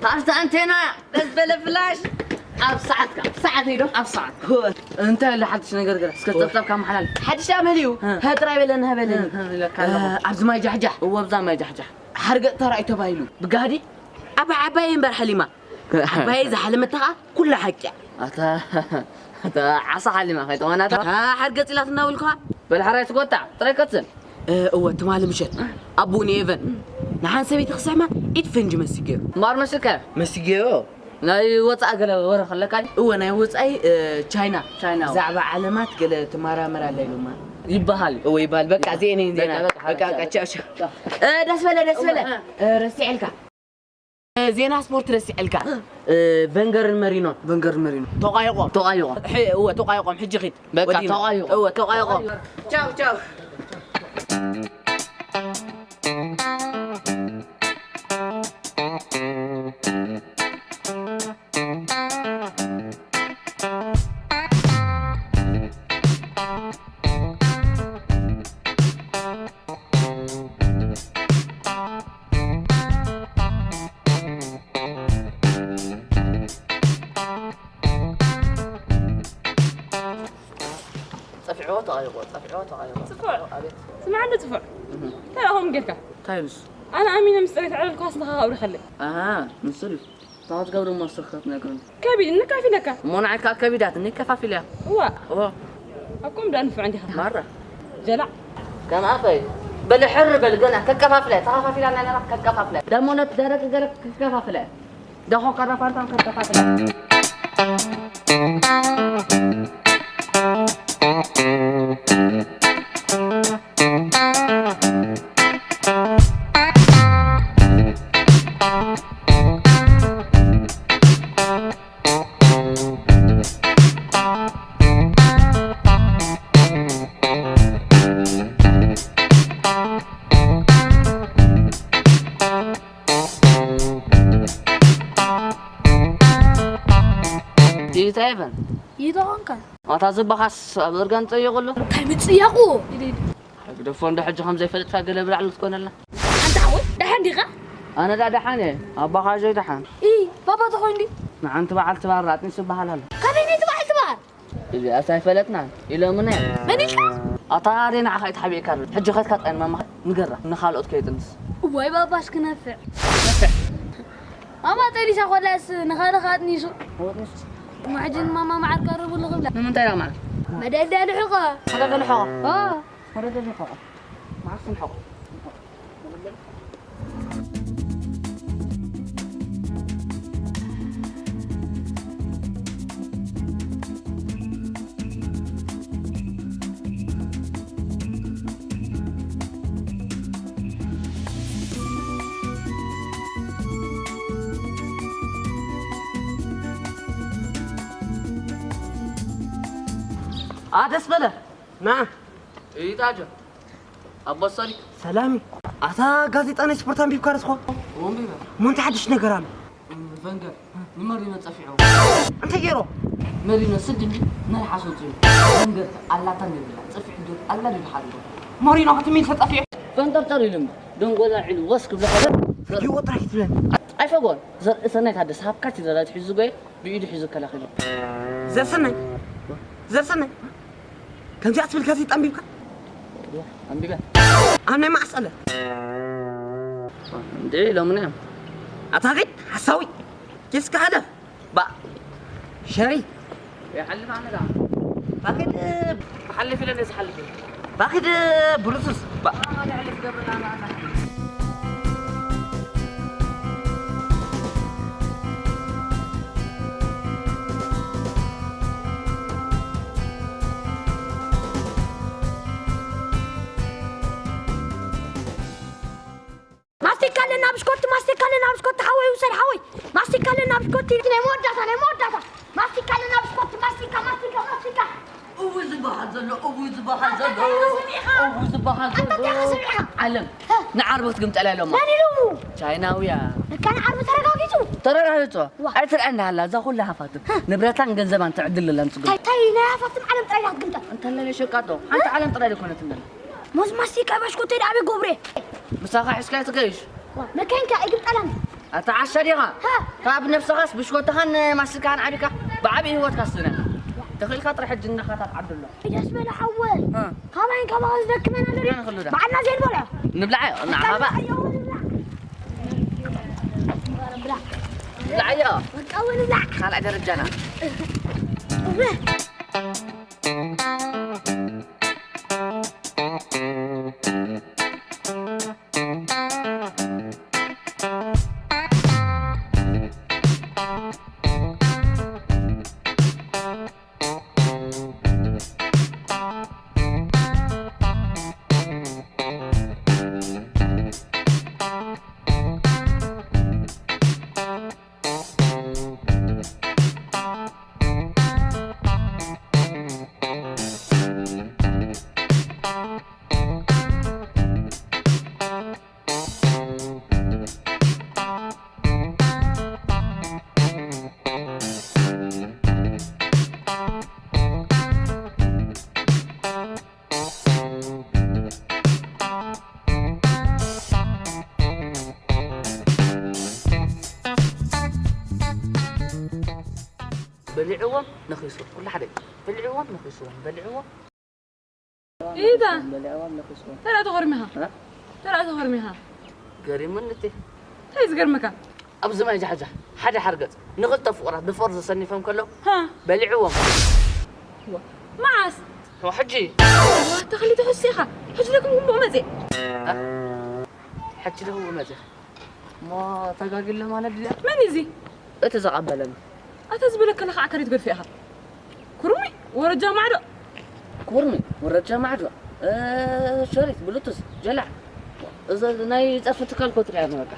ኣብቲ ኣንቴና ደስ በለ ፍላሽ። ኣብ ሰዓትካ፣ ኣብ ሰዓት እዩ ዶ? ኣብ ሰዓት። እንታይ ኣሎ ሓድሽ ነገር ገለ? እስከ ጸብጻብ ካብ መሓላል። ሓድሽ ኣመል እዩ። እ። ሀ ጥራይ በለኒ፣ ሀ በለኒ። እ፣ እ፣ ኢለካ ኣለኹ። እ፣ ኣብዚ ማይ ጃሕጃሕ። እወ፣ ኣብዛ ማይ ጃሕጃሕ። ሓርገጽ ተራእዩ ተባሂሉ። ብጋህዲ? ዓባይ ዓባይ እምበር ሓሊማ። ዓባይ ዝሓለመታ ኸኣ ኩላ ሓቂ እያ። ኣታ፣ ኣታ ዓሳ ሓሊማ ከይጠመናታ። እ፣ ሓርገጽ ኢላትና ውልኳ። በል ሓራይ ትጎጣዕ፣ ጥራይ ቀጽል። እ፣ እወ፣ ትማሊ ምሸት ኣቦኡ ንኤቨን ንሓንቲ ሰበይቲ ክስሕማ ኢድ ፈንጂ መሲገዮ። ማር መስልካ? መሲገዮ። ናይ ወጻኢ ገለ ወረ ከለካ? እወ፣ ናይ ወጻኢ፣ እ፣ ቻይና። ቻይና። ብዛዕባ ዓለማት ገለ ትመራመር ኣላ ኢሎማ። ይበሃል። እወ፣ ይበሃል። በቃ፣ እዚኤን እየን ዜና። በቃ፣ በቃ፣ በቃ፣ በቃ። ቻው፣ ቻው። ቻው። እ፣ ደስ በለ፣ ደስ በለ። እወ፣ እ። እ፣ ረሲዐልካ። እ፣ ዜና ስፖርት ረሲዐልካ። እ፣ ቨንገርን መሪኖን። ቨንገርን መሪኖ። ተቋይቖም። ተቋይቖም። ሕ-፣ እወ፣ ተቋይቖም። ሕጂ ኺድ። በቃ፣ ወዲና። ተቋይቖም። እወ፣ ተቋይቖም። ቻው፣ ቻው። ጸፊዕዎ ተቓይርዎ፣ ጸፊዕዎ ተቓይርዎ። ጽፉዕ። ኣቤት። ስምዓኒ ጽፉዕ። እህ። እንታይ ኢኹም ጌርካ? እንታይ ንሱ? ኣነ ኣሚነ ምስ ጽሬት ዕለል ኳስ ንኻ ኣብሪኸለይ። ኣሃ፣ ንሱ ድዩ? እንታይ ክትገብር እሞ ንሱ ክትነግርኒ? ከቢድ፣ ንካፊለካ። እሞ ንዓይ ከኣ ከቢዳትኒ ከፋፊለያ። እዋ። እዎ። ኣኮም ዳ ንፉዕ እንዲኻ። ማራ። ጀላዕ። ከም ኣፈይ። በሊ ሕር በል ገና ከከፋፍለ፣ ተኸፋፊላ ናይ ነራ ከከፋፍለ። ደሞ ነት ደረቅ ገረቅ ከከፋፍለ። ደኾ ቀረፋንታን ከከፋፍለ። ይታይፈን ይተኾንካ ኣታ ዝበኻስ ኣብ እርጋን ጸየቑሉ። እንታይ ምጽያቑ? ግደፎ እንዶ ሕጂ ከም ዘይፈልጥካ ገለ ብላዕሊ ትኮነልና። ኣንታ ሓወይ፣ ደሓን ዲኻ? ኣነ ዳ ደሓን እየ፣ ኣባኻ ጀይ ደሓን። ኢ፣ ባባ ተኾይኑ ድዩ? ንዓንቲ በዓል ትባር ኣጥኒሱ በሃል ኣሎ። ካበይ ነቲ በዓል ትባር? እዚኣስ ኣይፈለጥናን ኢሎምና። መን ኢልካ? ኣታ ኣደ ንዓኻ እዩ ተሓቢእካ ኣሎ። ሕጂ ኸድካ ጥራይ ንማማኻ ንገራ፣ ንኻልኦት ከይጥንስ። እዋይ ባባስ ክነፍዕ። ማማ ጠኒሳ ኮላስ ንኻልኻ ኣጥኒሱ። ኣጥኒሱ። እሞ ሕጂ ንማማ መዓር ቀርቡሉ ክብላ። ንምንታይ ኢላ መዓር? መደልደሊ ሕቖ። መደልደሊ ሕቖ? ኦ። መደልደሊ ሕቖ። መዓር ስንሕቖ። ኣደስ በለ ና። ኢታጆ ኣቦሶሪ። ሰላም። ኣታ ጋዜጣ ናይ ስፖርት ኣንቢብካ ዶ ትኾን? እዎ ኣንቢበ። እሞ እንታይ ሓድሽ ነገር ኣሎ? ቨንገር ንመሪኖ ጸፊዑ። እንታይ ገይሩ? መሪኖ ስድሚ ናይ ሓሶት እዩ። ቨንገር ኣላታ ንብላ ጸፊዑ ዶ ኣላ ዶ ሓዲሩ? መሪኖ ክትሚል ተጸፊዑ። ፈንጠርጠር ኢሉ እምበር ደንጎላ ዒሉ ወስ ክብሎ ከሎ ቪድዮ ጥራሕ ይትብለኒ። ኣይፈጎን። ዘርኢ ሰናይ ታደሰ ሃብካት ይዘራ ትሒዙ ጎየ ብኢዱ ሒዙ ከላኺሉ። ዘርሰናይ፣ ዘርሰናይ፣ ከምዚኣ ትብል ጋዜጣ ኣንቢብካ? ኣንቢበ። ኣብ ናይ መዓስ ዕለት? እንዴ፣ ሎምና እዮም። ኣታ ኸይድ፣ ሓሳዊ፣ ኬስካ ሕለፍ። ባ፣ ሸሪ። ይሓልፍ ኣነ ዳ። ባክድ፣ ክሓልፍ ኢለ እንደ ዝሓልፍ። ባክድ፣ ብሩሱስ። ባ፣ ኣነ ሕልፍ ገብርና ኣና። ማስቲካ ኣለና ብሽኮቲ፣ ማስቲካ ኣለና ብሽኮቲ፣ ሓወይ ውሰድ፣ ሓወይ። ማስቲካ ኣለና ብሽኮቲ፣ ናይ መወዳእታ፣ ናይ መወዳእታ። ማስቲካ ኣለና ብሽኮቲ፣ ማስቲካ፣ ማስቲካ፣ ማስቲካ። እው ዝበሃል ዘሎ፣ እው ዝበሃል ዘሎ፣ እንታይ ኢኻ ሰሚዕኻ? እው ዝበሃል እንታይ ዘሎ። ኢኻ ሰሚዕኻ? ዓለም፣ ሀ? ንዓርቢ ክትግምጠላ ኢሎማ። መን ኢሉ? ቻይናውያ። ለካ ንዓርቢ ተረጋጊጹ? ተረጋጊጹ። ዋ። ኣይትርአ እንዳሃላ፣ እዛ ኩላ ሃፋትም። ሀ? ንብረታን ገንዘባን ትዕድል ለላ ንጽጉም። እንታይ፣ እንታይ ናይ ሃፋትም ዓለም ጥራይ ኢያ ክትግምጠል? እንተለለ ሸቃጦ፣ ሓንቲ ሀ? ዓለም ጥራይ ደኮነት እንደለ። ሞዝ ማስቲካ ባሽኮተይ ደኣ ኣበይ ገብረ? ምሳኻ ሒዝካዮ ትገይሽ? ዋ፣ መካይንካ ኣይግምጠላን። ኣታ ዓሻ ዲኻ? ካብ ነብስኻስ ብሽኮትኻን ማስትካን ዓቢካ ብዓቢ ህይወትካ ስነ። ተኺልካ ጥራሕ ሕጂ እናኻታት ዓብዱ ኣሎ። ደስ በለ ሓወ። እ። ካባይን ካባኻ ዝደክመና ንርኢ። ንኽሉ ዳ። በዓልና ዘይንበልዖ። ንብላዓዮ፣ ንዓኻ። ንብላዓዮ፣ ንብላዕ። ንብላዓዮ። በቃ፣ ንብላዕ። ካልኣይ ደረጃና። በሊዕዎም ነኺሱ፣ ኩሉ ሓደ። በሊዕዎም ነኺስዎም፣ በሊዕዎም። ኢታ? በሊዕዎም ነኺስዎም። ተራ ተኾርሚኻ። እ? ተራ ተኾርሚኻ። ገሪሙኒ እቲ። እንታይ ዝገርመካ? ኣብዚ ማይ ጃሕጃሕ፣ ሓደ ሓርገጽ፣ ንኽልተ ፍቑራት ብፍቕሪ ተሰኒፎም ከለዉ፣ ሃ? በሊዕዎም። ዋ፣ መዓስ? ዋ፣ ሕጂ። ዋ፣ ተኽሊ ትሕሱ ኢኻ። ሕጂ ለኩም ግቡእ መጽእ። እ? ሕጂ ለኩም ግቡእ መጽእ። እሞ ተጋጊለ ማለት ድያ? መን እዩ እዚ? እቲ ዘቐበለኒ። ኣታ ዝበለካ ለኻ ዓካሪት ገድፊ ኢኻ። ኩርሚ፣ ወረጃ ማዕዶ። ኩርሚ፣ ወረጃ ማዕዶ። እ፣ ሸሪት፣ ብሉቱስ፣ ጀላዕ። እዚ ናይ ጸርፊ ትካል እኮ ትሪኣ ነበርካ።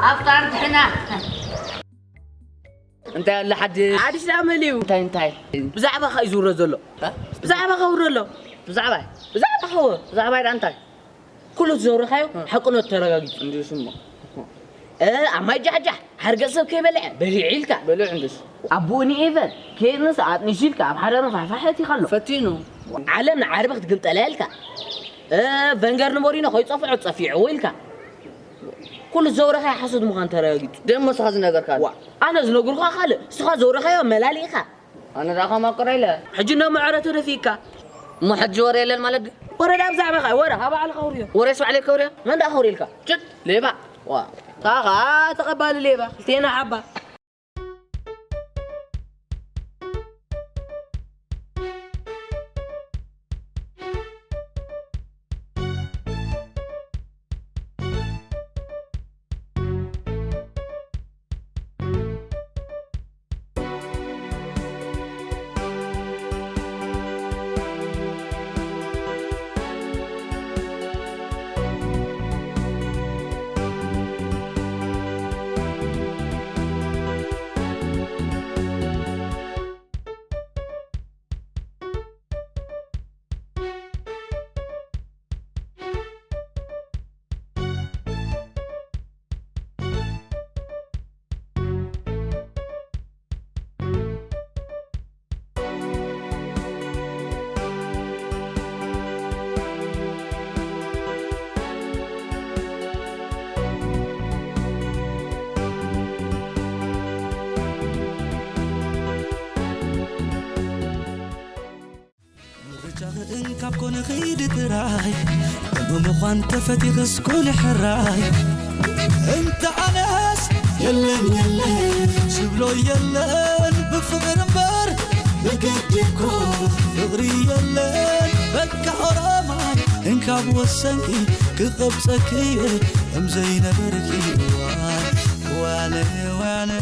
ኣፍጣር ድሕና። እንታይ ኣሎ ሓድሽ? ሓድሽ ደኣ መን እዩ? እንታይ፣ እንታይ? ብዛዕባኻ እዩ ዝውረ ዘሎ። እ? ብዛዕባኻ ውረ ኣሎ። ብዛዕባይ? ብዛዕባኻ ወ። ብዛዕባይ ደኣ እንታይ? ኩሉ ዝዘውረኻዮ እ። ሓቅነቱ ተረጋጊጹ። እንድዩ ስሞ። እ፣ ኣብ ማይ ጃሕጃሕ፣ ሓርገጽ ሰብ ከይበልዐ፣ በሊዑ ኢልካ። በሊዑ እንድዩ። ኣብ ብኡ ንኤቨን፣ ኬንስ ኣጥኒሱ ኢልካ፣ ኣብ ሓደ ረፋሕፋሕ ኣእቲኻ ኣሎ። ፈቲኑ። ዓለም ንዓረብ ክትግምጠላ ኢልካ። እ፣ ቨንገር ንሞሪኖ ከይጸፍዖ ጸፊዕዎ ኢልካ። ኩሉ ዘውረኻ ሓሶት ምዃን ተረጋጊጹ። ደሞ ንስኻ ዝነገርካ ኣሎ። ዋ፣ ኣነ ዝነግርካ ካልእ፣ ንስኻ ዘውረኻዮ መላሊእካ። ኣነ ደኣ ከም ኣቅረ ኢለ። ሕጂ እንዶ መዕረ ተደፊእካ። እሞ ሕጂ ወረ የለን ማለት ድዩ? ወረ ደኣ ብዛዕባኻ፣ ወረ፣ ሃባ ባዕልኻ ውርዮ። ወረስ ባዕለይ ከውርዮ? መን ደኣ ከውርየልካ? ጭድ፣ ሌባ። ዋ፣ ታኻ ተቐባሊ ሌባ፣ ክልቴና ሓባ። ምርጫኽን ካብ ኮነ ኺድ ጥራይ፣ ብምዃን ተፈቲኽስ ኩን ሕራይ። እንተ ኣነስ የለን የለን ዝብሎ የለን፣ ብፍቕሪ እምበር ብግዲ እኮ ፍቕሪ የለን። በቃ ኦሮማይ እንካብ ወሰንኪ ክቐብጸኪ እየ ከም ዘይነበርኪ። ዋነ ዋነ